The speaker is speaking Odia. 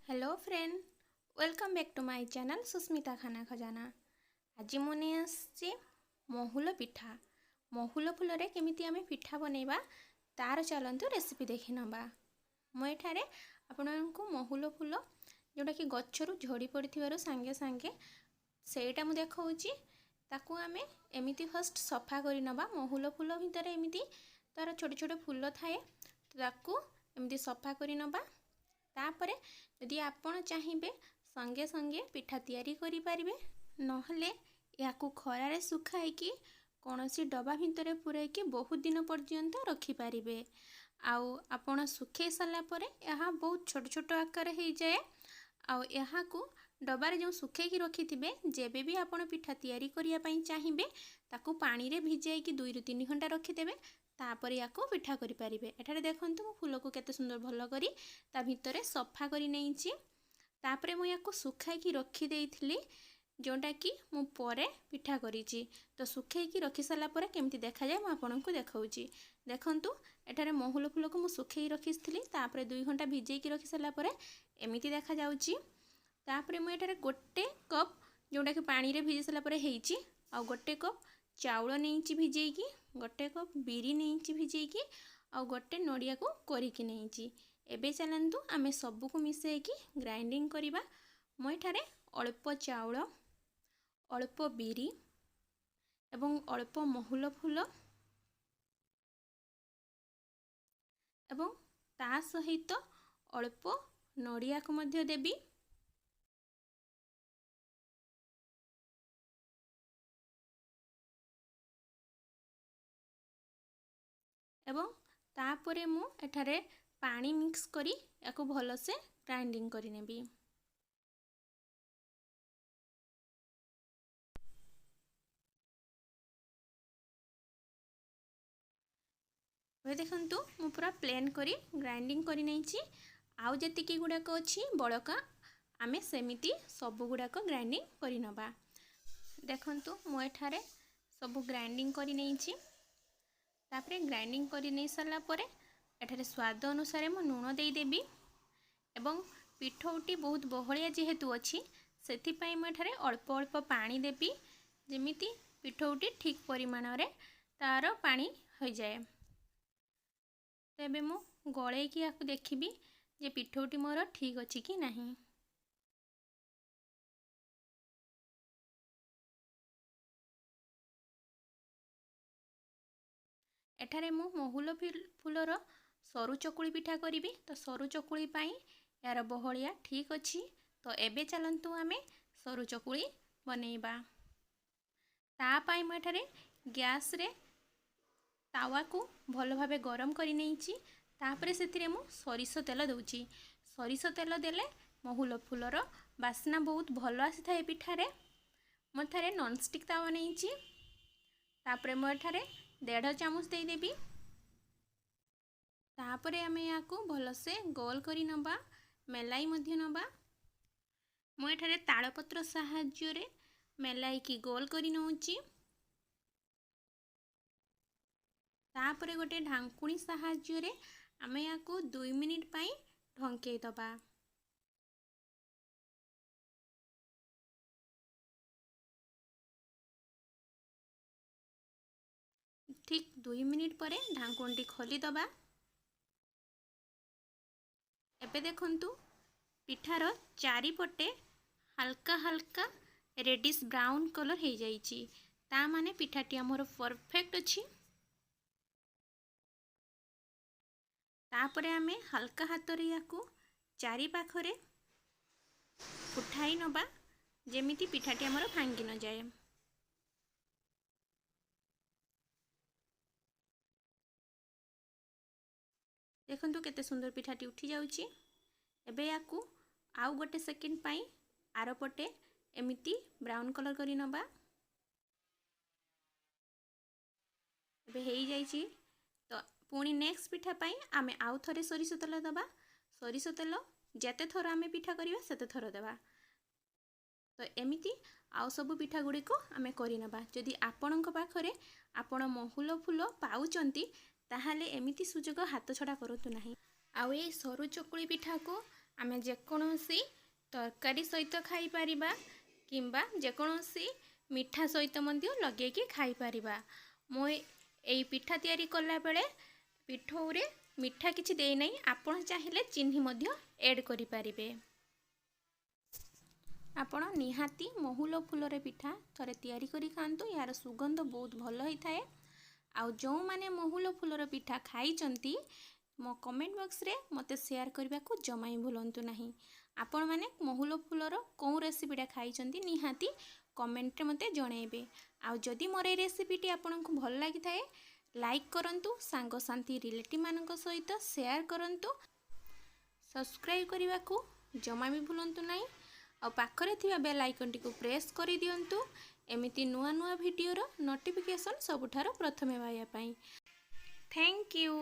Hello friend, welcome back to my channel Susmita ଖାନା ଖଜାନା। ଆଜି ମୁଁ ନେଇ ଆସିଛି ମହୁଲ ପିଠା। ମହୁଲ ଫୁଲରେ କେମିତି ଆମେ ପିଠା ବନେଇବା, ତାର ଚାଲନ୍ତୁ ରେସିପି ଦେଖି ନେବା। ମୁଁ ଏଠାରେ ଆପଣଙ୍କୁ ମହୁଲ ଫୁଲ, ଯେଉଁଟାକି ଗଛରୁ ଝଡ଼ି ପଡ଼ିଥିବାରୁ ସାଙ୍ଗେ ସାଙ୍ଗେ ସେଇଟା ମୁଁ ଦେଖାଉଛି। ତାକୁ ଆମେ ଏମିତି ଫାଷ୍ଟ ସଫା କରି ନେବା। ମହୁଲ ଫୁଲ ଭିତରେ ଏମିତି ତା'ର ଛୋଟ ଛୋଟ ଫୁଲ ଥାଏ, ତାକୁ ଏମିତି ସଫା କରି ନେବା। ତାପରେ ଯଦି ଆପଣ ଚାହିଁବେ, ସଙ୍ଗେ ସଙ୍ଗେ ପିଠା ତିଆରି କରିପାରିବେ, ନହେଲେ ଏହାକୁ ଖରାରେ ଶୁଖାଇକି କୌଣସି ଡବା ଭିତରେ ପୂରାଇକି ବହୁତ ଦିନ ପର୍ଯ୍ୟନ୍ତ ରଖିପାରିବେ। ଆଉ ଆପଣ ଶୁଖାଇ ସାରିଲା ପରେ ଏହା ବହୁତ ଛୋଟ ଛୋଟ ଆକାର ହେଇଯାଏ। ଆଉ ଏହାକୁ ଡବାରେ ଯେଉଁ ଶୁଖାଇକି ରଖିଥିବେ, ଯେବେ ବି ଆପଣ ପିଠା ତିଆରି କରିବା ପାଇଁ ଚାହିଁବେ, ତାକୁ ପାଣିରେ ଭିଜାଇକି 2ରୁ 3 ଘଣ୍ଟା ରଖିଦେବେ, ତାପରେ ୟାକୁ ପିଠା କରିପାରିବେ। ଏଠାରେ ଦେଖନ୍ତୁ, ମୁଁ ଫୁଲକୁ କେତେ ସୁନ୍ଦର ଭଲ କରି ତା ଭିତରେ ସଫା କରି ନେଇଛି। ତାପରେ ମୁଁ ୟାକୁ ଶୁଖାଇକି ରଖିଦେଇଥିଲି, ଯେଉଁଟାକି ମୁଁ ପରେ ପିଠା କରିଛି। ତ ଶୁଖାଇକି ରଖି ସାରିଲା ପରେ କେମିତି ଦେଖାଯାଏ, ମୁଁ ଆପଣଙ୍କୁ ଦେଖାଉଛି। ଦେଖନ୍ତୁ, ଏଠାରେ ମହୁଲ ଫୁଲକୁ ମୁଁ ଶୁଖାଇ ରଖିଥିଲି। ତାପରେ 2 ଘଣ୍ଟା ଭିଜେଇକି ରଖି ସାରିଲା ପରେ ଏମିତି ଦେଖାଯାଉଛି। ତାପରେ ମୁଁ ଏଠାରେ 1 କପ୍, ଯେଉଁଟାକି ପାଣିରେ ଭିଜେଇ ସାରିଲା ପରେ ହେଇଛି, ଆଉ 1 କପ୍ ଚାଉଳ ନେଇଛି ଭିଜେଇକି, 1 କପ୍ ବିରି ନେଇଛି ଭିଜେଇକି, ଆଉ ଗୋଟେ ନଡ଼ିଆକୁ କରିକି ନେଇଛି। ଏବେ ଚାଲନ୍ତୁ ଆମେ ସବୁକୁ ମିଶାଇକି ଗ୍ରାଇଣ୍ଡିଙ୍ଗ କରିବା। ମୁଁ ଏଠାରେ ଅଳ୍ପ ଚାଉଳ, ଅଳ୍ପ ବିରି ଏବଂ ଅଳ୍ପ ମହୁଲ ଫୁଲ ଏବଂ ତା ସହିତ ଅଳ୍ପ ନଡ଼ିଆକୁ ମଧ୍ୟ ଦେବି। ଏବଂ ତାପରେ ମୁଁ ଏଠାରେ ପାଣି ମିକ୍ସ କରି ୟାକୁ ଭଲସେ ଗ୍ରାଇଣ୍ଡିଙ୍ଗ କରିନେବି। ଏବେ ଦେଖନ୍ତୁ, ମୁଁ ପୁରା ପ୍ଲେନ୍ କରି ଗ୍ରାଇଣ୍ଡିଙ୍ଗ କରି ନେଇଛି। ଆଉ ଯେତିକି ଗୁଡ଼ାକ ଅଛି ବଳକା, ଆମେ ସେମିତି ସବୁ ଗୁଡ଼ାକ ଗ୍ରାଇଣ୍ଡିଙ୍ଗ କରିନେବା। ଦେଖନ୍ତୁ, ମୁଁ ଏଠାରେ ସବୁ ଗ୍ରାଇଣ୍ଡିଙ୍ଗ କରି ନେଇଛି। ତାପରେ ଗ୍ରାଇଣ୍ଡିଙ୍ଗ କରି ନେଇ ସାରିଲା ପରେ ଏଠାରେ ସ୍ୱାଦ ଅନୁସାରେ ମୁଁ ଲୁଣ ଦେଇଦେବି, ଏବଂ ପିଠଉଟି ବହୁତ ବହଳିଆ ଯେହେତୁ ଅଛି, ସେଥିପାଇଁ ମୁଁ ଏଠାରେ ଅଳ୍ପ ଅଳ୍ପ ପାଣି ଦେବି, ଯେମିତି ପିଠଉଟି ଠିକ୍ ପରିମାଣରେ ତା'ର ପାଣି ହୋଇଯାଏ। ତ ଏବେ ମୁଁ ଗଳେଇକି ୟାକୁ ଦେଖିବି ଯେ ପିଠଉଟି ମୋର ଠିକ୍ ଅଛି କି ନାହିଁ। ଏଠାରେ ମୁଁ ମହୁଲ ଫୁଲର ସରୁ ଚକୁଳି ପିଠା କରିବି, ତ ସରୁ ଚକୁଳି ପାଇଁ ଏହାର ବହଳିଆ ଠିକ୍ ଅଛି। ତ ଏବେ ଚାଲନ୍ତୁ ଆମେ ସରୁ ଚକୁଳି ବନେଇବା। ତା ପାଇଁ ମୁଁ ଏଠାରେ ଗ୍ୟାସ୍ରେ ତାୱାକୁ ଭଲ ଭାବେ ଗରମ କରି ନେଇଛି। ତାପରେ ସେଥିରେ ମୁଁ ସୋରିଷ ତେଲ ଦେଉଛି। ସୋରିଷ ତେଲ ଦେଲେ ମହୁଲ ଫୁଲର ବାସ୍ନା ବହୁତ ଭଲ ଆସିଥାଏ ପିଠାରେ। ମୁଁ ଏଠାରେ ନନଷ୍ଟିକ୍ ତାୱା ନେଇଛି। ତାପରେ ମୁଁ ଏଠାରେ 1.5 ଚାମଚ ଦେଇଦେବି। ତାପରେ ଆମେ ଏହାକୁ ଭଲସେ ଗୋଲ କରି ନେବା, ମେଲାଇ ମଧ୍ୟ ନେବା। ମୁଁ ଏଠାରେ ତାଳପତ୍ର ସାହାଯ୍ୟରେ ମେଲାଇକି ଗୋଲ କରି ନେଉଛି। ତାପରେ ଗୋଟେ ଢାଙ୍କୁଣୀ ସାହାଯ୍ୟରେ ଆମେ ୟାକୁ 2 ମିନିଟ୍ ପାଇଁ ଢଙ୍କେଇ ଦେବା। ଠିକ୍ 2 ମିନିଟ୍ ପରେ ଢାଙ୍କୁଣୀଟି ଖୋଲିଦେବା। ଏବେ ଦେଖନ୍ତୁ, ପିଠାର ଚାରିପଟେ ହାଲକା ହାଲକା ରେଡ଼ିସ୍ ବ୍ରାଉନ୍ କଲର୍ ହେଇଯାଇଛି, ତା ମାନେ ପିଠାଟି ଆମର ପରଫେକ୍ଟ ଅଛି। ତାପରେ ଆମେ ହାଲକା ହାତରେ ୟାକୁ ଚାରି ପାଖରେ ଉଠାଇ ନେବା, ଯେମିତି ପିଠାଟି ଆମର ଭାଙ୍ଗି ନଯାଏ। ଦେଖନ୍ତୁ, କେତେ ସୁନ୍ଦର ପିଠାଟି ଉଠି ଯାଉଛି। ଏବେ ୟାକୁ ଆଉ ଗୋଟେ ସେକେଣ୍ଡ ପାଇଁ ଆରପଟେ ଏମିତି ବ୍ରାଉନ୍ କଲର୍ କରି ନେବା। ଏବେ ହେଇଯାଇଛି। ତ ପୁଣି ନେକ୍ସଟ ପିଠା ପାଇଁ ଆମେ ଆଉ ଥରେ ସୋରିଷ ତେଲ ଦେବା। ସୋରିଷ ତେଲ ଯେତେ ଥର ଆମେ ପିଠା କରିବା, ସେତେ ଥର ଦେବା। ତ ଏମିତି ଆଉ ସବୁ ପିଠା ଗୁଡ଼ିକୁ ଆମେ କରିନେବା। ଯଦି ଆପଣଙ୍କ ପାଖରେ ଆପଣ ମହୁଲ ଫୁଲ ପାଉଛନ୍ତି, ତାହେଲେ ଏମିତି ସୁଯୋଗ ହାତ ଛଡ଼ା କରନ୍ତୁ ନାହିଁ। ଆଉ ଏଇ ସରୁ ଚକୁଳି ପିଠାକୁ ଆମେ ଯେକୌଣସି ତରକାରୀ ସହିତ ଖାଇପାରିବା କିମ୍ବା ଯେକୌଣସି ମିଠା ସହିତ ମଧ୍ୟ ଲଗେଇକି ଖାଇପାରିବା। ମୁଁ ଏଇ ପିଠା ତିଆରି କଲାବେଳେ ପିଠଉରେ ମିଠା କିଛି ଦେଇନାହିଁ। ଆପଣ ଚାହିଁଲେ ଚିନି ମଧ୍ୟ ଏଡ଼୍ କରିପାରିବେ। ଆପଣ ନିହାତି ମହୁଲ ଫୁଲରେ ପିଠା ଥରେ ତିଆରି କରି ଖାଆନ୍ତୁ। ଏହାର ସୁଗନ୍ଧ ବହୁତ ଭଲ ହୋଇଥାଏ। ଆଉ ଯେଉଁମାନେ ମହୁଲ ଫୁଲର ପିଠା ଖାଇଛନ୍ତି, ମୋ କମେଣ୍ଟ ବକ୍ସରେ ମୋତେ ସେୟାର କରିବାକୁ ଜମା ହିଁ ଭୁଲନ୍ତୁ ନାହିଁ। ଆପଣମାନେ ମହୁଲ ଫୁଲର କେଉଁ ରେସିପିଟା ଖାଇଛନ୍ତି, ନିହାତି କମେଣ୍ଟରେ ମୋତେ ଜଣାଇବେ। ଆଉ ଯଦି ମୋର ଏଇ ରେସିପିଟି ଆପଣଙ୍କୁ ଭଲ ଲାଗିଥାଏ, ଲାଇକ୍ କରନ୍ତୁ, ସାଙ୍ଗସାଥି ରିଲେଟିଭ୍ମାନଙ୍କ ସହିତ ସେୟାର କରନ୍ତୁ, ସବସ୍କ୍ରାଇବ୍ କରିବାକୁ ଜମା ବି ଭୁଲନ୍ତୁ ନାହିଁ ଆଉ ପାଖରେ ଥିବା ବେଲ୍ ଆଇକନ୍ଟିକୁ ପ୍ରେସ୍ କରିଦିଅନ୍ତୁ, ଏମିତି ନୂଆ ନୂଆ ଭିଡ଼ିଓର ନୋଟିଫିକେସନ୍ ସବୁଠାରୁ ପ୍ରଥମେ ପାଇବା ପାଇଁ। Thank you.